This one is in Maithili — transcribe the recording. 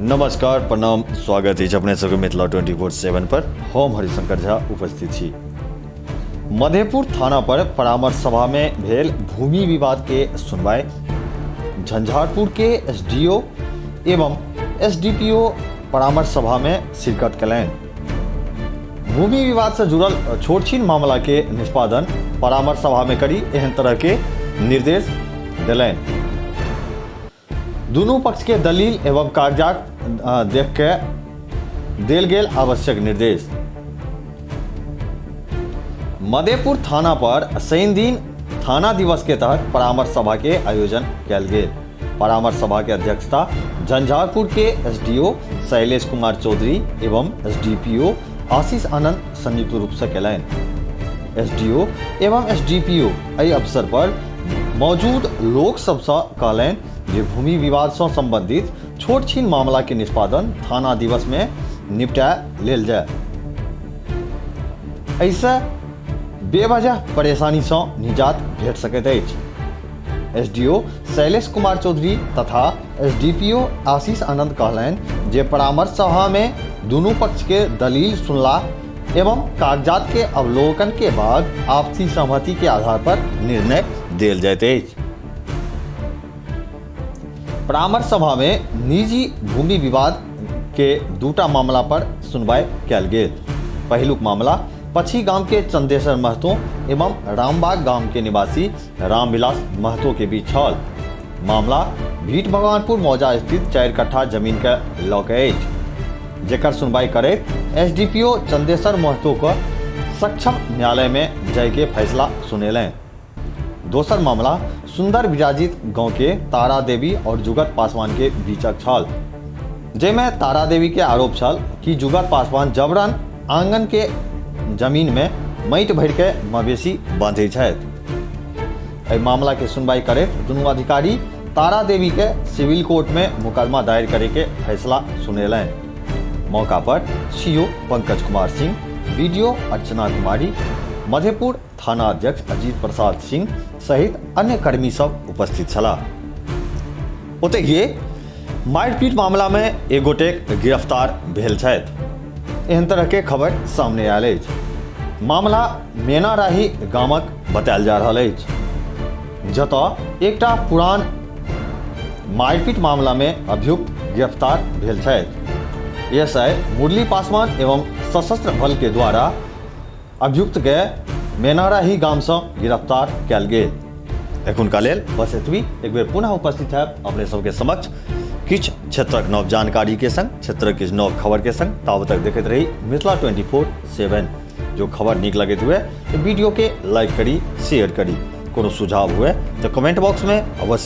नमस्कार, प्रणाम, स्वागत अछि अपने सबके मिथिला 24/7 पर। हम हरिशंकर झा उपस्थित छी। मधेपुर थाना पर परामर्श सभा में भेल भूमि विवाद के सुनवाई झंझारपुर के एसडीओ एवं एसडीपीओ परामर्श सभा में शिरकत कयलनि। भूमि विवाद से जुड़ल छोट छीन मामला के निष्पादन परामर्श सभा में करी, एहन तरह के निर्देश देलनि। दुनू पक्ष के दलील एवं कागजात देख के देल गेल आवश्यक निर्देश। मधेपुर थाना पर शनि दिन थाना दिवस के तहत परामर्श सभा के आयोजन कयल गेल। परामर्श सभा के अध्यक्षता झंझारपुर के एसडीओ शैलेश कुमार चौधरी एवं एसडीपीओ आशीष आनंद संयुक्त रूप से कयलनि। एसडीओ एवं एसडीपीओ एहि अवसर पर मौजूद लोक सबसँ कहलनि जे भूमि विवाद सँ संबंधित छोट छीन मामला के निष्पादन थाना दिवस में निपटा लेल जाय। एहिसँ बेवजह परेशानी सँ निजात भेट सकैत अछि। एसडीओ शैलेश कुमार चौधरी तथा एसडीपीओ आशीष आनंद कहलनि जे परामर्श सभा में दुनू पक्ष के दलील सुनला एवं कागजात के अवलोकन के बाद आपसी सहमति के आधार पर निर्णय देल जाइत अछि। परामर्श सभा में निजी भूमि विवाद के दूटा मामला पर सुनवाई कयल गेल। पहिलुक मामला पछी गाम के चंदेश्वर महतो एवं रामबाग गाम के निवासी रामविलास महतो के बीच छल। मामला भीट भगवानपुर मौजा स्थित 4 कट्ठा जमीन के लऽ के अछि, जेकर सुनवाई करैत एसडीपीओ चंदेश्वर महतो के सक्षम न्यायालय में जाय के फैसला सुनेलनि। दोसर मामला सुंदर विराजित गांव के तारा देवी और जुगत पासवान के बीचक छल, जाहिमे तारा देवी के आरोप छल कि जुगत पासवान जबरन आंगन के जमीन में माटि भरि के मवेशी बांधै छथि। एहि मामला के सुनवाई करैत दुनू अधिकारी तारा देवी के सिविल कोर्ट में मुकदमा दायर करे के फैसला सुनेलनि। मौका पर सीओ पंकज कुमार सिंह, बीडीओ अर्चना कुमारी, मधेपुर थाना अध्यक्ष अजीत प्रसाद सिंह सहित अन्य कर्मी सब उपस्थित छलाह। ओतहि मारिपीट मामला में एक गोटे गिरफ्तार भेल छथि, एहन तरह के खबर सामने आयल अछि। मामला मेनाराही गामक बतायल जा रहल अछि, जतय एकटा पुरान मारिपीट मामला में अभियुक्त गिरफ्तार भेल छथि। एसआई मुरली पासवान एवं सशस्त्र बल के द्वारा अभियुक्त के मेनाराही गाम से गिरफ्तार कयल गेल। एखुनका लेल बस एतबी। एक बेर पुनः उपस्थित है अपने सबके समक्ष किछु क्षेत्रक नव जानकारी के संग, क्षेत्रक किछु नव खबर के संग। ताबत तक देखैत रही मिथिला 24/7। जो खबर नीक लगैत हुए तो वीडियो के लाइक करी, शेयर करी। कोनो सुझाव हुए तो कमेंट बॉक्स में अवश्य